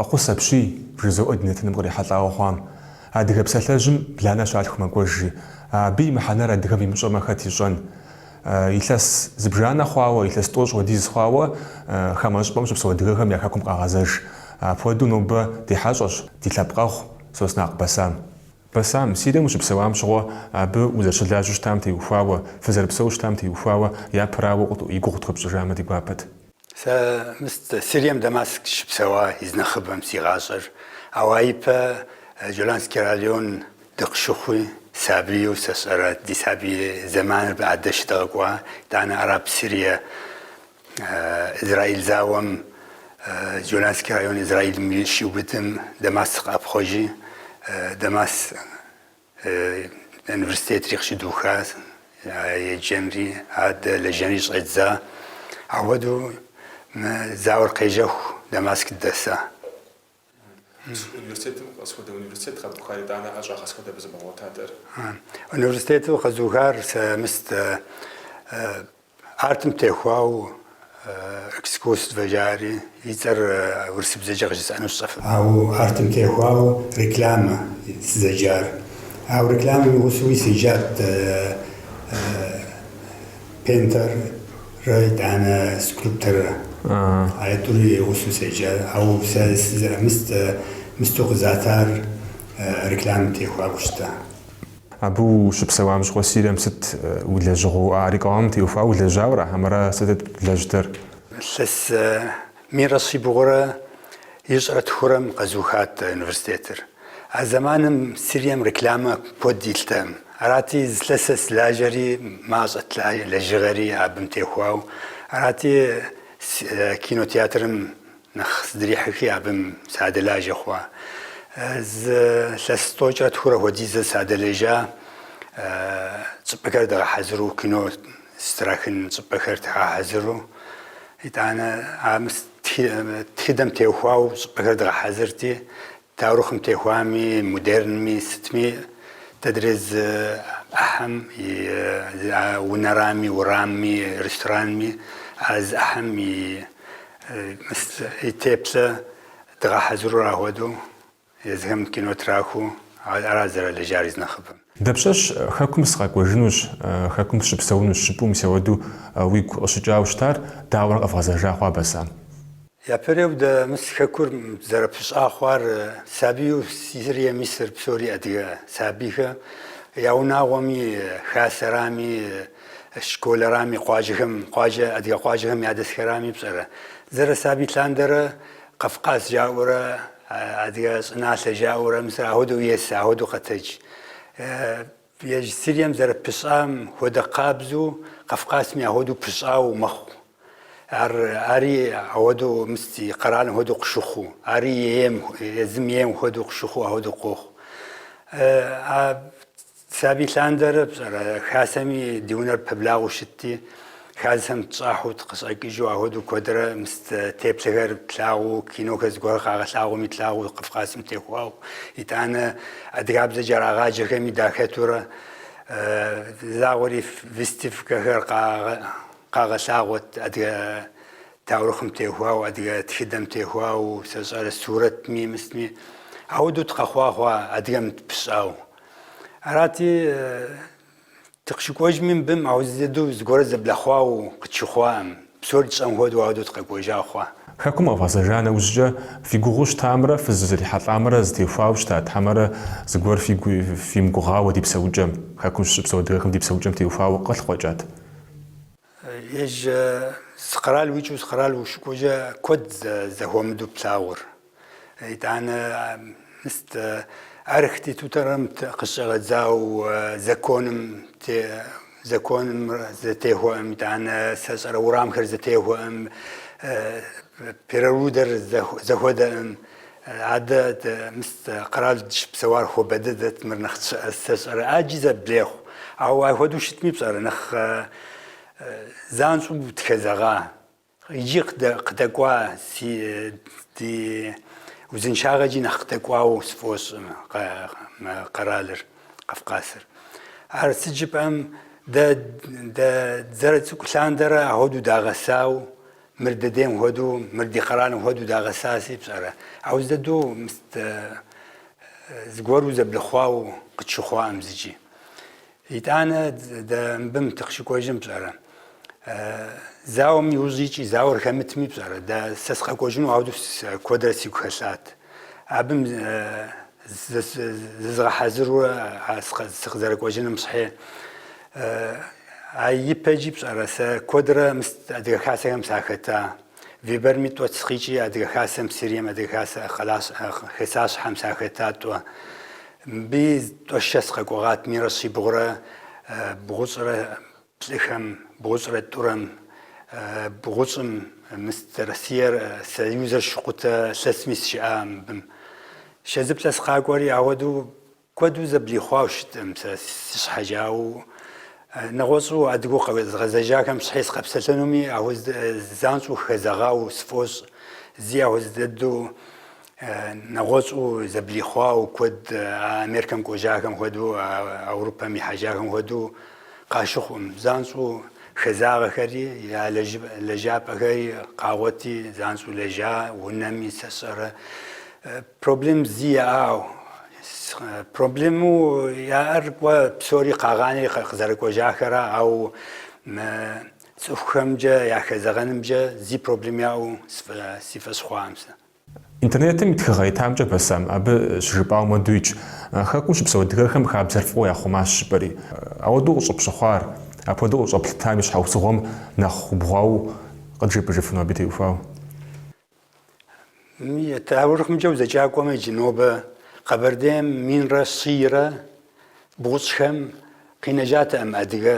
Фӏэхъус апщий, вжызоӏэ ди нэтыным кърихьэлӏауэ хъуам. Адыгэ псалъэжьым бланэ щалъху мэкӏуэж жи. Абы и мыхьэнэр адыгэм имыщӏэмэ хэт ищӏэн? Илъэс зыбжанэ хъуауэ, илъэс тӏощӏ хуэдиз хъуауэ хамэ щӏыпӏэм щыпсэу адыгэхэм я хэкум къагъэзэж. Апхуэдэу нобэ ди хьэщӏэщ ди лъэпкъэгъу Соснакъ Басам. Басам, Сирием ущыпсэуам щыгъуэ абы узэрыщылажьэу щытам теухуауэ, фызэрыпсэу щытам теухуауэ япэрауэ и гугъу тхуэпщӏыжамэ ди гуапэт. Сэ Сирием Дамаск сыщыпсэуа и нэхъыбэм си гъащӏэр, ауэ ипэ Джоланский район дыкъыщыхъуи, сабийу сэ сщӏэрэ ди сабий зэманыр адэ щыдгъэкӏуа, итӏанэ Араб Сирие Израиль зауэм Джоланский район Израилым щиубыдым Дамаск къэӏэпхъуэжи, Дамаск Университетри къыщыдуха, еджэнри, адэ лэжьэнри щӏэддза. Апхуэдэу мы зауэр къежьэху Дамаск дыдэса. Университетым сыт хуэдэ университет къэбухар, итӏанэ ӏэщӏагъэ сыт хуэдэ абы зэбгъэгъуэтатэр? Университету къэзухар сэ мыст Артым техуау искусствэ жари, и цӏэр урысыбзэкӏэ къыжысӏэну сщӏэфым. Ауэ артым техуау рекламэ сызэджар. Ауэ рекламэм и гъусэуи седжат пентррэ итӏанэ скульпторрэ. А тӏури и гъусэу седжа. Ауэ сэ сызэрымыст мысту къызатар рекламэм техуауэ щыта. Абы ущыпсэуам щыгъуэ Сирием сыт уи лэжьыгъэу, а рекламэм теухуауэ улэжьауэра, хьэмэрэ сытыт блэжьтэр? Илъэс минрэ щибгъурэ ищӏрэ тхурэм къэзухат университетыр. А зэманым Сирием рекламэ куэд илътэкъым. Арати, зы илъэс сэ сылажьэри, мащӏэт лэжьыгъэри абым техуауэ. Арати, кинотеатрым Нэхъ сыдрихьэхи абым садэлажьэ хъуа. Зы илъэс тӏокӏрэ тхурэ хуэдизэ садэлэжьа щӏыпӏэхэр дгъэхьэзыру, кино щытрахын щӏыпӏэхэр дгъэхьэзыру. Итӏанэ а тхыдэм теухуауэ щӏыпӏэхэр дгъэхьэзырти, Таурыхъым техуами, модернми, сытми дэ зы ӏыхьэм и унэрами, урамми, ресторанми а зы ӏыхьэм и и теплъэ дгъэхьэзыру ахуэдэу, езыхэм кино трахыу, ара зэрылэжьар и нэхъыбэм. Дапщэщ хэкум сыкъэкӏуэжынущ, хэкум сыщыпсэунущ жыпӏэу мис ауэдэу уигу къыщыкӏауэ щытар, дауэрэ къэвгъэзэжа хъуа, Басам? Япэрейуэ дэ мыс хэкур зэрыпыщӏа хъуар сабийу Сирием исыр псори адыгэ сабийхэ я унагъуэми, хасэрами, школэрами, къуажэхэм, къуажэ, адыгэ къуажэхэм ядэсхэрами пщӏэрэ. Зэрысабий лъандэрэ Кавказ жаӏэурэ, адыгэ щӏыналъэ жаӏэурэ, мис ахуэдэу есэ, ахуэдэу къэтэдж. Ежь Сирием зэрыпыщӏам хуэдэ къабзэу Кавказми ахуэдэу пыщӏауэ мэхъу. Ар, ари ауэдэу мис и къэралым хуэдэу къыщыхъуу, ари ейм, езым ейм хуэдэу къыщыхъуу ауэдэу къохъу. А сабий лъандэрэ пщӏэрэ, хасэми ди унэр пэблагъэу щытти, хасэм тщӏахьу тыкъыщӏэкӏыжу ауэдэу куэдрэ мис теплъэхэр тлъагъуу, кинохэр зыгуэр къагъэлъагъуэми тлъагъуу Кавказым техуауэ. Итӏанэ адыгабзэкӏэ ирагъаджэхэми дахэтурэ загъуэри выставкэхэр къагъэлъагъуэт адыгэ таурыхъым техуауэ, адыгэ тхыдэм техуауэ, сэ сщӏэрэ сурэтми, мысми. Ауэдэу тыкъэхъуа хъуа адыгэм тпыщӏауэ. Арати, дыкъыщыкӏуэжми мыбым ауэ дыдэу зыгуэрэ зэблэхъуауэ къытщыхъуаӏым. Псори тщӏэм хуэдэу ауэдэу тыкъэкӏуэжа хъуа. Хэкум къэвгъэзэжа нэужькӏэ фи гугъэу щытамрэ фызызрихьэлӏамрэ зэтехуауэ щытат, хьэмэрэ зыгуэр фигу фимыгугъауэ ди псэукӏэм, хэкум щыпсэу адыгэхэм ди псэукӏэм теухуауэ къылъыкъуэкӏат? Ежь зы къэрал уикӏыу зы къэрал ущыкӏуэкӏэ куэд зэхуэмыдэу плъагъур. Итӏанэ мыст архитектурэм къыщыщӏэгъэдзауэ законым законым зэтехуэӏым, итӏанэ сэ сщӏэрэ урамхэр зэтехуэӏым, природэр зэхуэдэӏым. Адэ мыст къэрал дыщыпсэуар хуабэ дыдэт, мыр нэхъ щӏыӏэ сэ сщӏэрэ ӏэджи зэблехъу. Ауэ апхуэдэу щытми пщӏэрэ, нэхъ занщӏэу тхэзэгъа. Иджы къыдэкӏуа си ди узыншагъэкӏи нэхъ къыдэкӏуауэ сфӏощӏ мы къэралыр, Кавказыр. Ар сыт жыпӏэм, дэ дэ зэрыцӏыкӏу лъандэрэ апхуэдэу дагъэсауэ. Мыр дэдейм хуэдэу, мыр ди къэралым хуэдэу дагъэсаси, пщӏэрэ. Ауэ здэдэу мыст зыгуэру зэблэхъуауэ къытщыхъуакъым зыкӏи. Итӏанэ дэ мыбым дыкъыщыкӏуэжым, пщӏэрэ. Зауэм иужь икӏи зауэр хэмытми, пщӏэрэ, дэ сэ сыкъэкӏуэжыну ауэдэу куэдрэ сигу хэлъат. Абым зызгъэхьэзырурэ сыкъызэрыкӏуэжыным щхьей. А ипэкӏи пщӏэрэ, сэ куэдрэ мыст Адыгэ Хасэхэм сахэта. Выборми тӏуэ сыкъикӏи Адыгэ Хасэм, Сирием Адыгэ Хасэ Хасащхьэм сахэта тӏуэ. Мыбы тӏуэ-щэ сыкъэкӏуэгъат минрэ щибгъурэ бгъущӏрэ плӏыхэм, бгъущӏрэ тӏурэм, бгъущӏым мыст Россиер Союзыр щыкъутэ илъэсми сыщыӏа мыбым. Щэ зыплӏэ сыкъакӏуэри, ауэдэу куэду зэблихъуауэ щыткъым сэ си щхьэкӏэ, ауэ нэгъуэщӏу адыгэу къэзыгъэзэжахэм щхьей сыкъэпсэлъэнуми, ауэ занщӏэу хэзэгъауэ сфӏощӏ, зи ауэ здэдэу нэгъуэщӏу зэблихъуауэ куэд Америкэм кӏуэжахэм хуэдэу, Аурупэм ихьэжахэм хуэдэу къащыхъукъым. Занщӏэу хэзагъэхэри, я лэжьапӏэхэри къагъуэти, занщӏэу лэжьа, унэми сэ сщӏэрэ. Проблем зи яӏау. Проблему яӏэр кӏуэ псори къагъанэри къызэрыкӏуэжахэра, ауэ мы цӏыхухэмкӏэ яхэзэгъэнымкӏэ зи проблем яӏэу си фӏэщ хъуакъым сэ. Интернетым и тхыгъэ итамкӏэ, Басам, абы щыжыпӏауэ мыуэду итщ. Хэкум щыпсэу адыгэхэм хабзэр фӏыуэ яхъумащ жыпӏэри. Ауэдэу къыщӏыпщыхъуар, апхуэдэу къыщӏэплъытам и щхьэусыгъуэм нэхъ убгъуауэ къыджепӏэжыфыну абы теухуауэ? Таурыхъымкӏэ узэкӏакӏуэмэ иджы нобэ Къэбэрдейм минрэ щийрэ бгъущӏхэм къинэжатэкъым адыгэ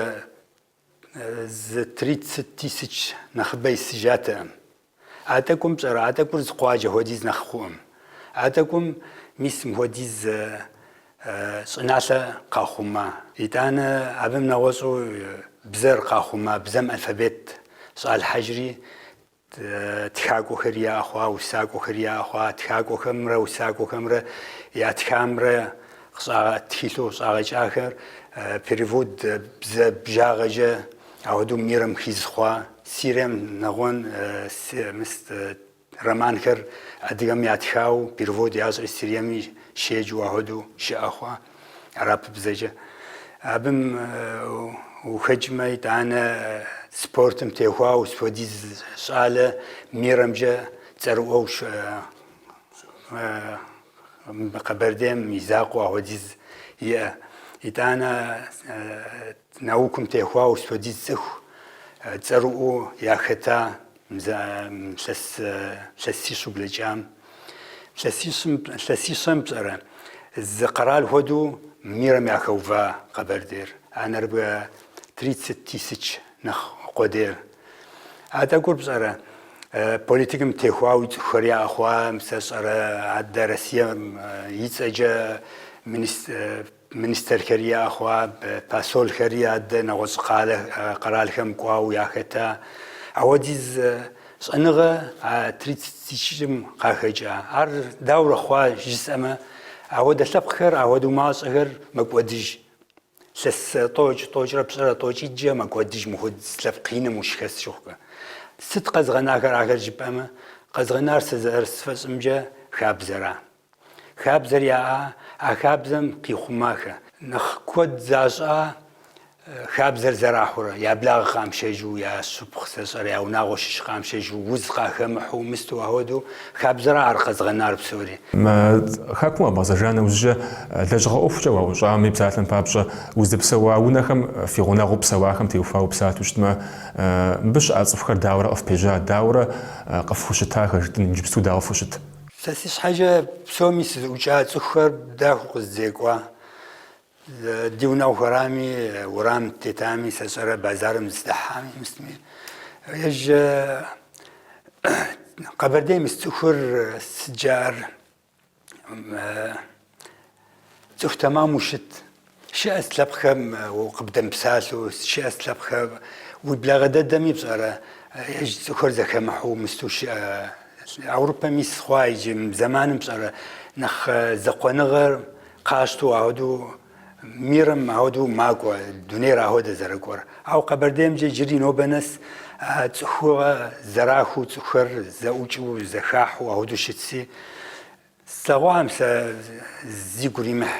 зы тридцать тысяч нэхъыбэ исыжатэкъым. А тӏэкӏум пщӏэрэ, а тӏэкӏур зы къуаджэ хуэдиз нэхъ хъуӏым. А тӏэкӏум мис мыхуэдиз щӏыналъэ къахъума. Итӏанэ абым нэгъуэщӏу бзэр къахъума, бзэм алфавит щӏалъхьэжри, Тхакӏуэхэри яӏэ хъуа, усакӏуэхэри яӏэ хъуа, тхакӏуэхэмрэ усакӏуэхэмрэ ятхамрэ тхылъу къыщӏагъэкӏахэр перевод бзэ бжагъэкӏэ апхуэдэу мирэм хиз хъуа. Сирием нэгъуэн романхэр адыгэм ятхауэ перевод ящӏри Сириеми щеджэу апхуэдэу щыӏэ хъуа. Арапыбзэкӏэ. Абым ухэкӏмэ, итӏанэ спортым техуауэ сыт хуэдиз щӏалэ мирэмкӏэ цӏэрыӏуэу Къэбэрдейм и закъуэу апхуэдиз иӏэ. Итӏанэ наукым техуауэ сыт хуэдиз цӏыху цӏэрыӏуэу яхэта илъэсищэу блэкӏам. Илъэсищэм пщӏэрэ, зы къэрал хуэдэу мирэм яхэува Къэбэрдейр, а нэрыбгэ тридцать тысяч нэхъ къуэдейр. А тӏэкӏур пщӏэрэ, политикым техуауи цӏыхухэр яӏэ хъуа, сэ сщӏэрэ, адэ Россием и цӏэкӏэ Министрхэри яӏэ хъуа, посолхэри адэ нэгъуэщӏ къалэ къэралхэм кӏуауэ яхэта. Ауэдиз щӏэныгъэ а тридцать тысячым къахэкӏа. Ар даурэ хъуа жысӏэмэ, ауэдэ лъэпкъхэр, ауэдэу мащӏэхэр мэкӏуэдыж. Илъэс тӏокӏ, тӏокӏрэ пщӏырэ, тӏокӏитӏкӏэ мэкӏуэдыж мыхуэдиз лъэпкъ иным ущыхэс щыхъукӏэ. Сыт къэзгъэнахэр ахэр жыпӏэмэ, къэзгъэнар сэ зэрысфӏэщӏымкӏэ хабзэра. Хабзэр яӏа, а хабзэм къихъумахэ. Нэхъ куэд защӏа хабзэр зэрахьурэ, я благъэ къамышэжу, я шыпхъу сэ сщӏэрэ, я унагъуэ щыщ къамышэжу, уз къахэмыхьу, мысту ахуэдэу, хабзэра ар къэзгъэнар псори. Мы хэкум къэбгъэзэжа нэужькӏэ лэжьыгъэ ӏуэхукӏэ уаӏущӏами, псалъэм папщӏэ, уздэпсэуа унэхэм фи гъунэгъуу псэуахэм теухуауэ упсалъэу щытмэ, мыбы щыӏэ цӏыхухэр дауэрэ къыфпежьа, дауэрэ къыфхущытахэ жытӏэн, иджыпсту дауэ фхущыт? Сэ си щхьэкӏэ псоми сызыӏукӏа цӏыхухэр дахэу къыздзекӏуа. Ди унэгъухэрами, урам тетами, сэ сщӏэрэ базарым сыдыхьами, мыстми. Ежь Къэбэрдейм ис цӏыхур сыт жаӏэр Цӏыху тэмэму щыт. Щыӏэс лъэпкъхэм укъыбдэмыпсалъэу, щыӏэс лъэпкъхэм уи благъэ дэдэми пщӏэрэ, ежь цӏыхухэр зэхэмыхьэу мысту щыӏэ. Аурупэм ис хъуа иджы мы зэманым пщӏэрэ, нэхъ зэкъуэныгъэр къащтэу апхуэдэу. Мирым ахуэдэу макӏуэ, дунейр ахуэдэ зэрыкӏуэр. Ауэ Къэбэрдеймкӏэ иджыри нобэ нэс цӏыхугъэ зэрахуу, цӏыхухэр зэӏукӏыу, зэхахьэу ахуэдэу щытси, Слъэгъуам сэ зигу иримыхь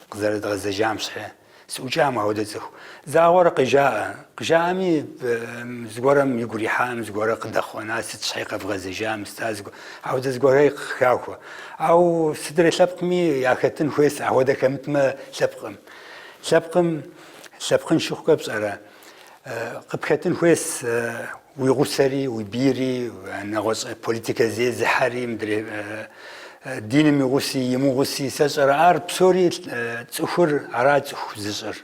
къызэрыдгъэзэжам щхьэ, сыӏукӏам апхуэдэ цӏыху. Загъуэрэ къыжаӏэ. Къыжаӏэми зыгуэрэм игу ирихьам, зыгуэрэ къыдэхъуэна, сыт щхьи къэвгъэзэжам, сыта апхуэдэ зыгуэрхэр къыхахуэ. Ауэ сыдрей лъэпкъми яхэтын хуейс, апхуэдэ хэмытмэ лъэпкъым. Лъэпкъым лъэпкъын щыхъукӏэ пщӏэрэ? Къыпхэтын хуейс уи гъусэри, уи бийри, нэгъуэщӏ политикэ зезыхьэри, мыдрей диным и гъуси, имыгъуси, сэ сщӏэрэ, ар псори цӏыхур ара цӏыху зыщӏыр.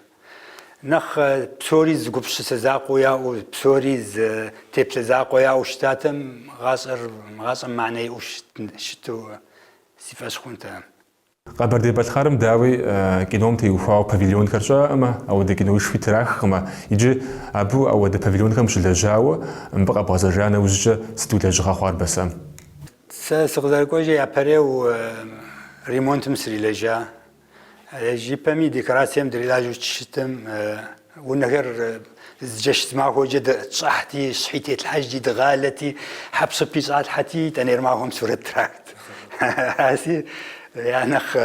Нэхъ псори зы гупсысэ закъуэу яӏэу, псори зы теплъэ закъуэ яӏэу щытатэм, гъащӏэр, гъащӏэм мыхьэнэ иӏэу щыту си фӏэщ хъунтэкъым. Къэбэрдей-Балъкъэрым, дауи, кином теухуауэ павильонхэр щыӏэкъымэ, ауэдэ киноишхуи трахкъымэ. Иджы абы ауэдэ павильонхэм щылэжьауэ, мыбы къэбгъэзэжа нэужькӏэ сыт уи лэжьыгъэ хъуар, Басэм? Сэ сыкъызэрыкӏуэжу япэрейуэ ремонтым срилэжьа. Ипэми декорацием дрилажьэу щытым Унэхэр зы жэщ зы махуэкӏэ тщӏыхьти, щхьи тетлъхьэжти, дгъалэти, хьэпщыпи щӏалъхьэти, итӏанейр махуэм сурэт трахт. Арати, я нэхъ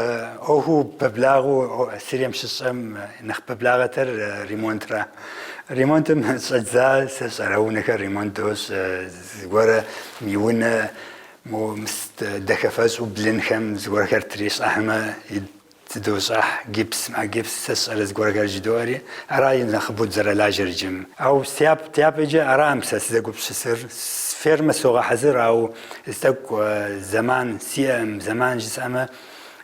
ӏуэхуу пэблагъэу Сирием щысщӏэм нэхъ пэблагъэтэр ремонтра. Ремонтым щӏэдза, сэ сщӏэрэ унэхэр ремонт дощӏ, зыгуэрэ и унэ мо мыст дахэфэщӏу блынхэм зыгуэрхэр трищӏыхьмэ, Тыдощӏыхь, гипс, ма гипс, сэ сщӏэрэ зыгуэрхэр жыдоӏэри, ара и нэхъыбэу дызэрылажьэр иджы. Ауэ дяпэкӏэ арам сэ сызэгупсысыр, фермэ согъэхьэзыр, ауэ зытӏэкӏу зэман сиӏэм, зэман жысӏэмэ,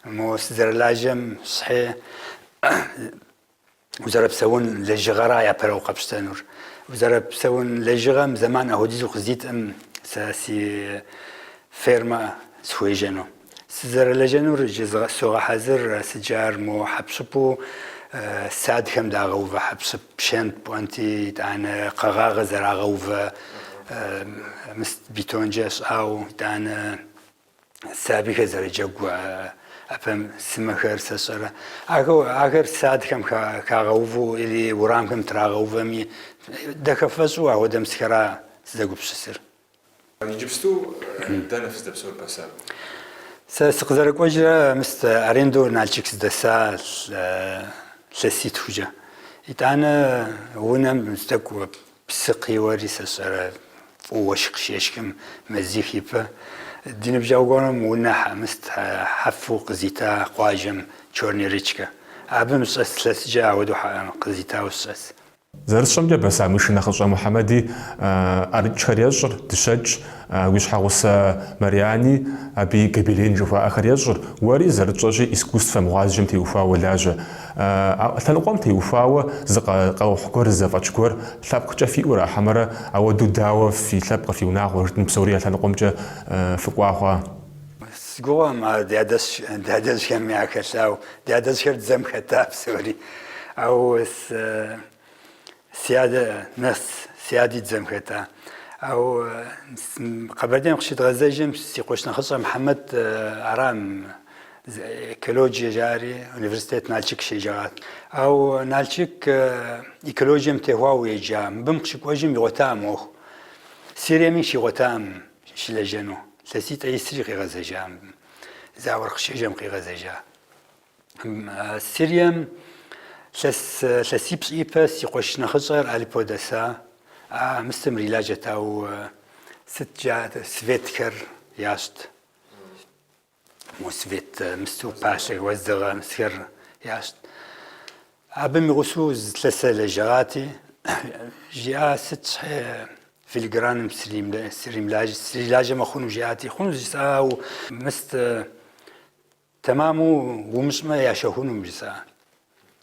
мо сызэрылажьэм щхье узэрыпсэун лэжьыгъэра япэрэ къэпщтэнур. Узэрыпсэун лэжьыгъэм зэман ахуэдизу къызитӏым сэ си фермэ схуежьэну. Сызэрылэжьэнур иджы согъэхьэзыр, сыджар мо хьэпщыпу садхэм дагъэувэ хьэпщып шэнт пӏуэнти, итӏанэ къэгъагъэ зэрагъэувэ мыст бетонкӏэ щӏауэ, итӏанэ сабийхэр зэрыджэгу ӏэпэмсымэхэр сэ сщӏэрэ. Ахэр садхэм хагъэувэу или урамхэм трагъэувэми, дахэфэщӏу ахуэдэ мысхэра сызэгупсысыр. Иджыпсту дэнэ фыздэпсэур, Басэм? Сэ сыкъызэрыкӏуэжрэ мыст арендэу Налшык сыдэса илъэситхукӏэ. Итӏанэ унэм зытӏэкӏу псы къиуэри сэ сщӏэрэ фӏыуэ уэшх къыщешхым мазих ипэ. Ди ныбжьэгъу гуэрым унэ мыст хьэфу къызита къуажэм Чёрный Речкэ. Абым сыщӏэс илъэскӏэ ауэдэу къызитауэ сыщӏэс. Зэрысщӏэмкӏэ, Басам, уи шынэхъыщӏэ Мухьэмэди ӏэрыкӏхэр ещӏыр, дыщэкӏщ, уи щхьэгъусэ Марьяни абы гобелен жыхуаӏэхэр ещӏыр, уэри, зэрытщӏэщи, искусствэм, гъуазджэм теухуауэ уолажьэ. А лъэныкъуэм теухуауэ зы къэухь гуэр, зы зэфӏэкӏ гуэр лъэпкъкӏэ фиӏэу ара, хьэмэрэ ауэдэу дауэ фи лъэпкъыр, фи унагъуэр жытӏэн псори а лъэныкъуэмкӏэ фыкӏуа хъуа? Си гугъэм ар ди адэжьхэм яхэлъау, ди адэжьхэр дзэм хэта псори. Ауэ си адэ нэс, си ади дзэм хэта. Ауэ Къэбэрдейм къыщыдгъэзэжым си къуэш нэхъыщӏэ Мухьэмэд арам экологие жари университет Налшык щеджэгъат. Ауэ Налшык экологием техуауэ еджа. Мыбым къыщыкӏуэжым игъуэтам ӏуэху. Сириеми щигъуэтам. Щылэжьэну. Илъэситӏэ исри къигъэзэжа мыбым. Зауэр къыщежьэм къигъэзэжа. Сирием илъэс илъэсипщӏ ипэ си къуэш нэхъыщӏэр Алеппо дэса. А мыстым ирилажьэт, ауэ сыт жаӏэт, светхэр ящӏт. Мо свет мысту палъэ уэздыгъэ мысхэр ящӏт. Абым и гъусэу зы илъэсэ лэжьыгъати, жиӏа сыт щхьэ филиграным срилажьэмэ хъуну жиӏати, хъуну жысӏа, ауэ мыст тэмаму умыщӏмэ ящэхунум жысӏа.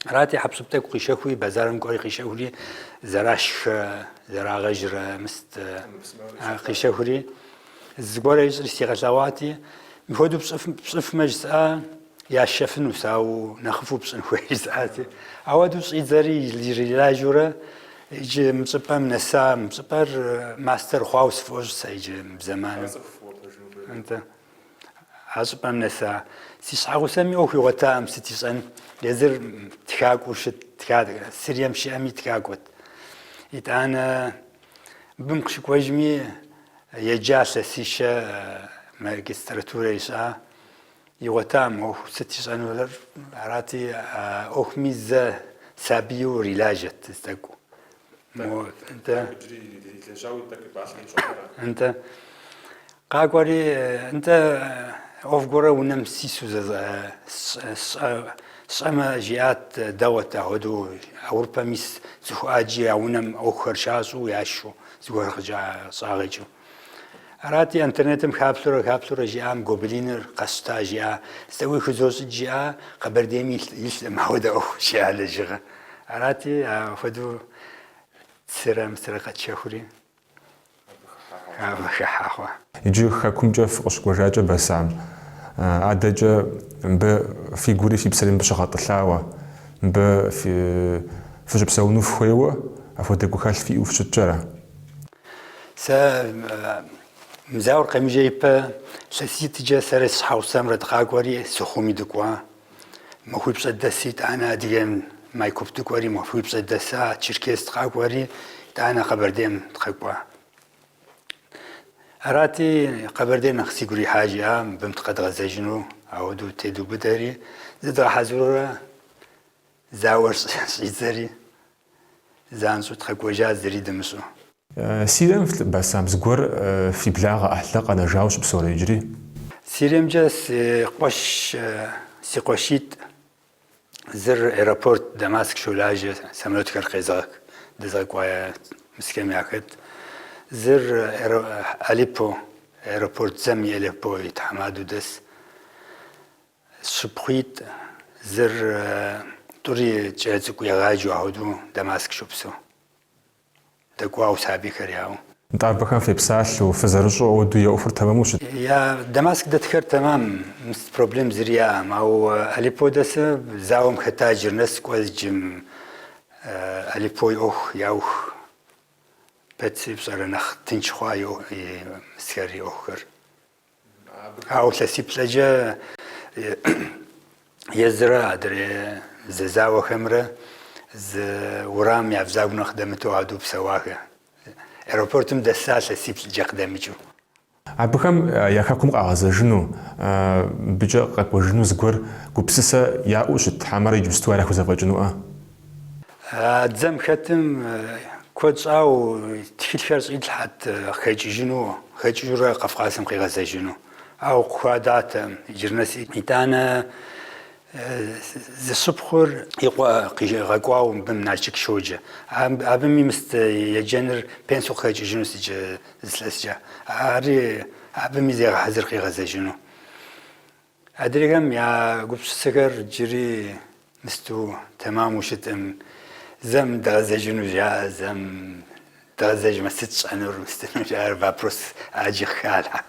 Арати, хьэпщып тӏэкӏу къищэхури, базарым кӏуэри къищэхури, зэрашхрэ, зэрагъэжрэ мыст къищэхури, зыгуэрэ ищӏри сигъэлъэгъуати, мыпхуэдэу пщӏыфмэ жысӏа, ящэфынущ, ауэ нэхъыфӏу пщӏын хуей жысӏати. Ауэдэу щӏидзэри ирилажьэурэ, иджы мы щӏыпӏэм нэса, мы щӏыпӏэр мастер хъуауэ сфӏощӏ сэ иджы мы зэманым. Нтӏэ. А щӏыпӏэм нэса. Си щхьэгъусэми ӏуэху игъуэтакъым, сыт ищӏэн. Езыр тхакӏуэу щыт, Сирием щыӏэми тхакӏуэт. Итӏанэ мыбым къыщыкӏуэжми еджа илъэсищэ магистратурэ ищӏа. Игъуэтам ӏуэху сыт ищӏэнур, арати, а ӏуэхуми зэ сабийу ирилажьэт тӏэкӏу. Нтӏэ. Нтӏэ. Къакӏуэри, нтӏэ, ӏуэху гуэрэ унэм сису сщӏэмэ, жиӏат, дэгъуэт апхуэдэу Аурупэм ис цӏыху ӏэджи я унэм ӏуэхухэр щащӏу, яшу, зыгуэр къыщӏагъэкӏыу. Арати, интернетым хаплъурэ хаплъурэ жиӏам, гобелиныр къэсщта жиӏа, зытӏэкӏуи хызощӏыкӏ жиӏа, Къэбэрдейм илъым апхуэдэ ӏуэху жиӏа лэжьыгъэ. Арати, апхуэдэу цырэ мысырэ къэтщэхури, абы хыхьа хъуа. Иджы хэкумкӏэ фыкъыщыкӏуэжакӏэ Басам, адэкӏэ мыбы фи гури фи псэри мыбы щыгъэтӏылъауэ, мыбы фыщыпсэуну фыхуейуэ, апхуэдэ гухэлъ фиӏэу фыщыткӏэрэ? Сэ мы зауэр къемыжьэ ипэ илъэситӏкӏэ сэрэ си щхьэгъусэмрэ дыкъакӏуэри Сухъуми дыкӏуа. Махуипщӏэ дэси, итӏанэ Адыгейм Майкоп дыкӏуэри, махуипщӏэ дэса, Черкес дыкъакӏуэри, итӏанэ Къэбэрдейм дыкъэкӏуа. Арати, Къэбэрдейр нэхъ сигу ирихьа жиӏа, мыбым дыкъэдгъэзэжыну ауэдэу тедубыдэри, зыдгъэхьэзырурэ зауэр щӏидзэри, Занщӏэу дыкъэкӏуэжа зыри дымыщӏэу. Сирием, Басам, зыгуэр фи благъэ ӏыхьлы къэнэжауэ щыпсэурэ иджыри? Сириемкӏэ си къуэш, си къуэшитӏ, зыр аэропорт Дамаск щолажьэ, самолетхэр къезыгъэх, дэзыгъэкӏуа мысхэм яхэт. Зыр Алеппо, аэропорт дзэм и Алеппо и тхьэмадэу дэс. Шыпхъуитӏ, зыр тӏури кӏэлэцӏыкӏу егъаджэу апхуэдэу Дамаск щопсэу. Дэкӏуауэ сабийхэр яӏэу. Нтӏэ абыхэм фепсалъэу, фызэрыщӏэу ауэдэу я ӏуэхур тэмэму щыт? Я Дамаск дэтхэр тэмэм, мыс проблем зыри яӏэм. Ауэ Алеппо дэсыр зауэм хэта иджыр нэс кӏуэ иджым Алеппо и ӏуэху яух пэтси пщӏэрэ нэхъ тынш хъуа и мысхэр и ӏуэхухэр. Ауэ илъэсиплӏэкӏэ езырэ адрей зэзауэхэмрэ зы урам я бзагу нэхъ дэмыту ауэдэу псэуахэ. Аэропортым дэса илъэсиплӏкӏэ къыдэмыкӏыу. Абыхэм я хэкум къагъэзэжыну, мыбыкӏэ къэкӏуэжыну зыгуэр гупсысэ яӏэу щыт, хьэмэрэ иджыпсту ар яхузэфӏэкӏынуӏэ? А дзэм хэтым куэд щӏауэ тхылъхэр щӏитлъхьэт хэкӏыжыну, хэкӏыжурэ Кавказым къигъэзэжыну. Ауэ къыхуадатэм иджыр нэс. Итӏанэ зы шыпхъур и къуэ къигъэкӏуауэ мыбым Налшык щоджэ. Абыми мыст еджэныр пенсэу къыхэкӏыжынущ иджы зы илъэскӏэ. Ари абыми зегъэхьэзыр къигъэзэжыну. Адрейхэм я гупсысэхэр иджыри мысту тэмэму щытым, зэм дгъэзэжыну жаӏэ, зэм дгъэзэжмэ сыт тщӏэнур, мыстыну жаӏэр вопрос ӏэджи къыхалъхьэ,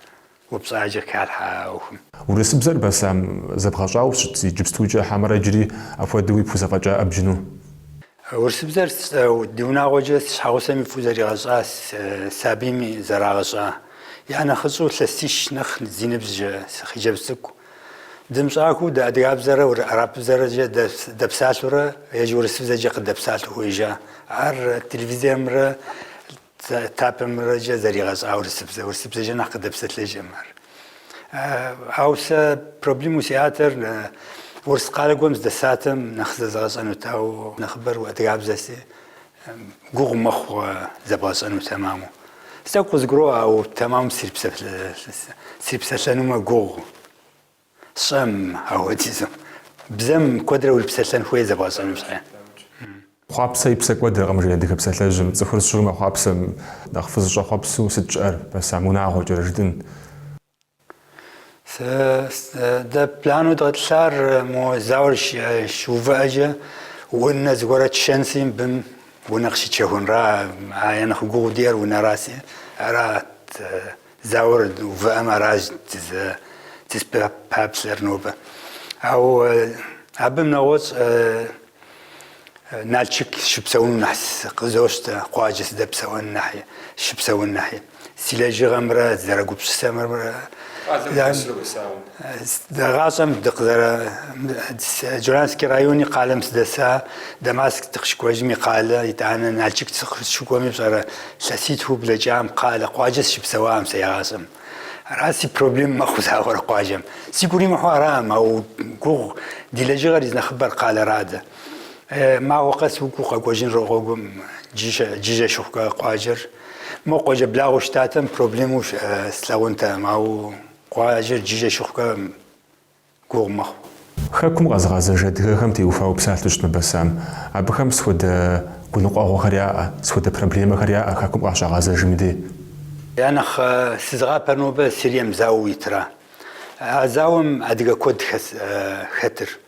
упщӏэ ӏэджи къыхалъхьэ а ӏуэхум. Урысыбзэр Басам зэбгъэщӏауэ щыт иджыпстукӏэ хьэмэрэ иджыри апхуэдэуи пхузэфӏэкӏаӏэ бджыну? Урысыбзэр ди унагъуэкӏэ си щхьэгъусэми фӏыуэ зэригъэщӏа, сабийми зэрагъэщӏа. Я нэхъыщӏэу илъэсищ нэхъ зи ныбжь хъыджэбз цӏыкӏу. Дымыщӏахэу дэ адыгабзэрэ арапыбзэрэкӏэ дэпсалъэурэ ежь урысыбзэкӏэ къыдэпсалъэу хуежьа. Ар телевизорымрэ тапэмрэкӏэ зэригъэщӏа урысыбзэ. Урысыбзэкӏэ нэхъ къыдэпсэлъэжкъым ар. Ауэ сэ проблемэу сиӏатэр урыс къалэ гуэрым здэсатэм нэхъ зэзгъэщӏэнут, ауэ нэхъыбэр адыгабзэси гугъу мэхъу зэбгъэщӏэну тэмэму. Тӏэкӏу къызгуроӏуэ, ауэ тэмэму срипсэлъэнумэ гугъу. Сщӏэм апхуэдизу. Бзэм куэдрэ урипсэлъэн хуей зэбгъэщӏэну щхьэ. Хъуапсэ и псэ кӏуэдыркъым, жи адыгэ псалъэжьым. Цӏыхур сыт щыгъуи мэхъуапсэ, нэхъ фызыщӏэхъуэпсу сыт щыӏэр, Басам унагъуэкӏэрэ жытӏын. Сэ дэ плану дгъэтӏылъар мо зауэр щыувыӏэкӏэ унэ зыгуэрэ тщэнси, мыбым унэ къыщытщэхунра, а я нэхъ гугъу диӏэр унэраси, арат Зауэр увыӏэм аращ дызыпэплъэр нобэ. Ауэ абым нэгъуэщӏ. Налшык сыщыпсэуну нэхъ къызощтэ, къуажэ сыдэпсэуэн нэхъи, сыщыпсэун нэхъи. Си лэжьыгъэмрэ зэрэгупсысэмрэ гъащӏэм дыкъызэрэ Джоланский райони къалэм сыдэса, Дамаск дыкъыщыкӏуэжми къалэ, итӏанэ Налшык сыкъыщыкӏуэми пщӏэрэ илъэситху блэкӏам къалэ, къуажэ сыщыпсэуам сэ игъащӏэм. Ара си проблем мэхъу зауэрэ къуажэм. Сигу иримыхьу арам, ауэ гугъу ди лэжьыгъэр и нэхъыбэр къалэра дэ. Махуэ къэс укӏуэу къэкӏуэжын гъуэгум джыжьэ щыхъукӏэ къуажэр. Мо къуажэ благъэу щытатэм проблему слъагъунтэкъым, ауэ къуажэр джыжьэ щыхъукӏэ гугъу мэхъу. Хэкум къэзыгъэзэж адыгэхэм теухуауэ псалъэу щыт мыбы Басам. Абыхэм сыт хуэдэ гуныкъуэгъуэхэр яӏэ, сыт хуэдэ проблемэхэр яӏэ хэкум къащагъэзэжым и дей? Я нэхъ сызыгъапэр нобэ Сирием зауэу итра. А зауэм адыгэ куэд хэтыр.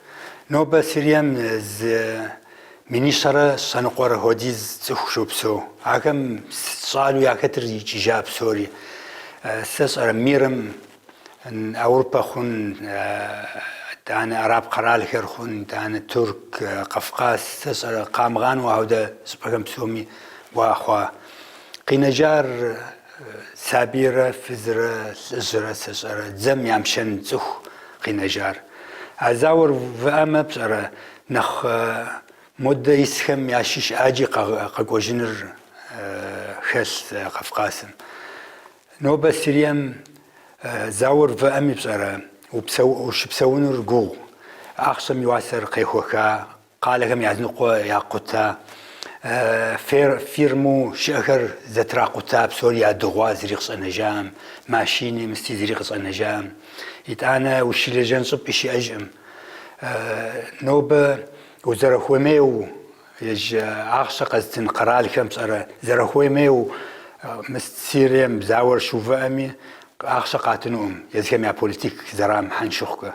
Нобэ Сирием зы минищэрэ щэныкъуэрэ хуэдиз цӏыху щопсэу. Ахэм щӏалэу яхэтыр икӏыжа псори. Сэ сщӏэрэ мирым Аурупэ хъун, итӏанэ араб къэралхэр хъун, итӏанэ Турк, Кавказ, сэ сщӏэрэ къамыгъанэу ауэдэ щӏыпӏэхэм псоми кӏуа хъуа. Къинэжар Сабийрэ фызрэ лӏыжьрэ сэ сщӏэрэ дзэм ямышэн цӏыху къинэжар. А зауэр увыӏэмэ, пщӏэрэ, нэхъ модэ исхэм ящыщ ӏэджи къэкӏуэжыныр хэлъ Кавказым. Нобэ Сирием зауэр увыӏэми, пщӏэрэ, ущыпсэунур гугъу, ахъшэм и уасэр къехуэха, Къалэхэм языныкъуэ якъута, фирмэу щыӏэхэр зэтракъута, псори ядыгъуа, зыри къыщӏэнэжам, машини мысти зыри къыщӏэнэжам. Итӏанэ ущылэжьэн щӏыпӏи щыӏэжкъым. Нобэ узэрыхуэмейуэ, ежь ахъшэ къэзытын къэралхэм пщӏэрэ, зэрыхуэмейуэ мы Сирием зауэр щыувыӏэми, ахъшэ къатынукъым, езыхэм я политик зэрамыхьэн щыхъукӏэ.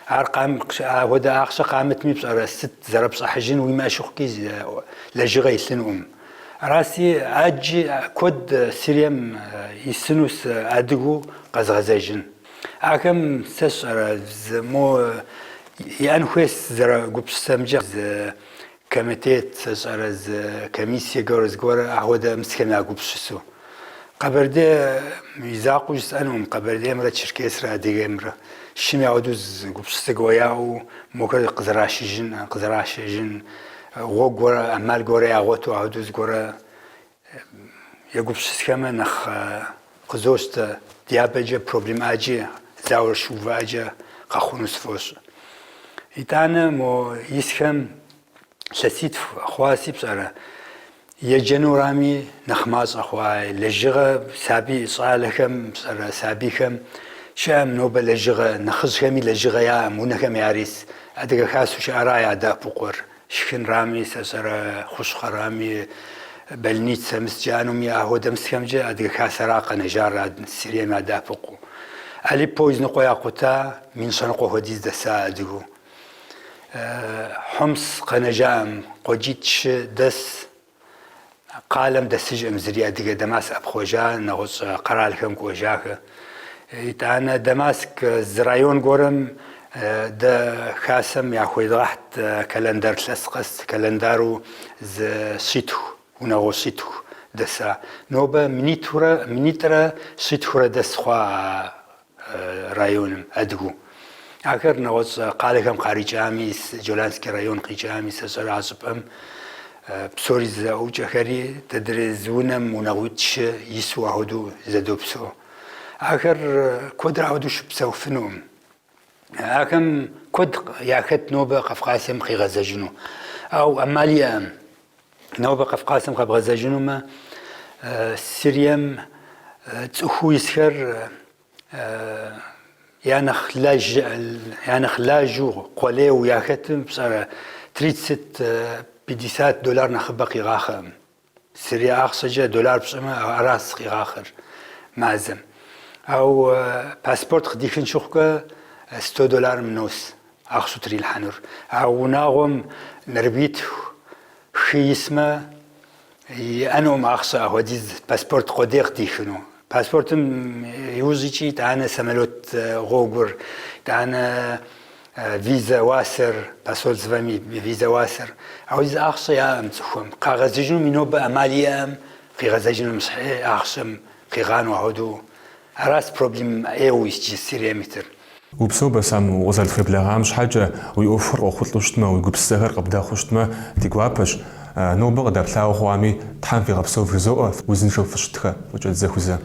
Ар апхуэдэ ахъшэ къамытми пщӏэрэ, сыт зэрыпщӏыхьыжын уимыӏэ щыхъукӏи лэжьыгъэ илъынукъым. Араси, ӏэджи куэд Сирием исыну адыгэу къэзыгъэзэжын. Ахэм сэ сщӏэрэ, зы мо иӏэн хуей сызэрыгупсысэмкӏэ зы комитет, сэ сщӏэрэ, зы комиссие гуэр зыгуэр ахуэдэ мысхэм ягупсысу. Къэбэрдей и закъуэу жысӏэнукъым, Къэбэрдеймрэ Черкесрэ Адыгеймрэ. Щыми ауэдэу зы гупсысэ гуэр яӏэу мохэр къызэрашыжын, къызэрашэжын гъуэгу гуэр, ӏэмал гуэрэ ягъуэту ауэдэу зыгуэрэ егупсысхэмэ нэхъ къызощтэ, дяпэкӏэ проблем ӏэджи зауэр щыувыӏэкӏэ къэхъуну сфӏощӏ. Итӏанэ мо исхэм илъэситху хъуаси пщӏэрэ, Еджэнурами нэхъ мащӏэ хъуа лэжьыгъэ сабий щӏалэхэм пщӏэрэ сабийхэм щыӏэм нобэ лэжьыгъэ нэхъыжьхэми лэжьыгъэ яӏэм унэхэм ярис Адыгэ Хасэу щыӏэра ядэӏэпыкъур шхынрами сэ сщӏэрэ хущхъэрами больницэ мыс жаӏэнуми ахуэдэ мысхэмкӏэ Адыгэ Хасэра къэнэжар Сирием ядэӏэпыкъуу. Алеппо изыныкъуэ якъута 1100 хуэдиз дэса адыгэу. Хьумс къэнэжам къуаджитӏ-щы дэс къалэм дэсыжкъым зыри адыгэ Дамаск ӏэпхъуэжа, нэгъуэщӏ къэралхэм кӏуэжахэ. Итӏанэ Дамаск зы район гуэрым дэ хасэм яхуедгъэхьт календар илъэс къэс календару зы щитху, унагъуэ щитху дэса. Нобэ минитхурэ, минитӏрэ щитхурэ дэс хъуа районым, адыгэу. Ахэр нэгъуэщӏ къалэхэм къарикӏами, Джоланский район къикӏами, сэ сщӏэрэ а щӏыпӏэм псори зэӏукӏэхэри, дэ дрей зы унэм унагъуитӏ-щы ису ахуэдэу зэдопсэу. Ахэр куэдрэ ахуэдэу щыпсэуфынукъым. Ахэм куэд яхэт нобэ Кавказым къигъэзэжыну. Ауэ ӏэмал иӏэкъым. Нобэ Кавказым къэбгъэзэжынумэ, Сирием цӏыхуу исхэр я нэхъ я нэхъ лажьэу, къулейуэ яхэтым пщӏэрэ тридцать, пятьдесят доллар нэхъыбэ къигъахъэкъым. Сирие ахъшэкӏэ доллар пщӏымэ, аращ къигъахъэр мазэм. Ауэ паспорт къыдихын щыхъукӏэ сто долларым нос. Ахъшэу трилъхьэнур. А унагъуэм нэрыбгитху хы исмэ, иӏэнукъым ахъшэ ахуэдиз паспорт къудей къыдихыну. Паспортым иужькӏи итӏанэ самолет гъуэгур, итӏанэ. Визэ уасэр, посольствэм и визэ уасэр. Ауэдиз ахъшэ яӏэм цӏыхухэм. Къагъэзэжынуми нобэ ӏэмал иӏэм, къигъэзэжынум щхьэ ахъшэм къигъанэу апхуэдэу. Аращ проблем ӏейуэ иджы Сирием итыр. Упсэу, Басам, укъызэрытхуеблэгъам щхьэкӏэ, уи ӏуэхухэр къохъулӏэу щытмэ, уи гупсысэхэр къыбдэхъуу щытмэ, ди гуапэщ. Нобэ къыдэплъауэ хъуами, Тхьэм фигъэпсэу вжызоӏэ, узыншэу фыщытхэ, фӏыкӏэ дызэхузэ.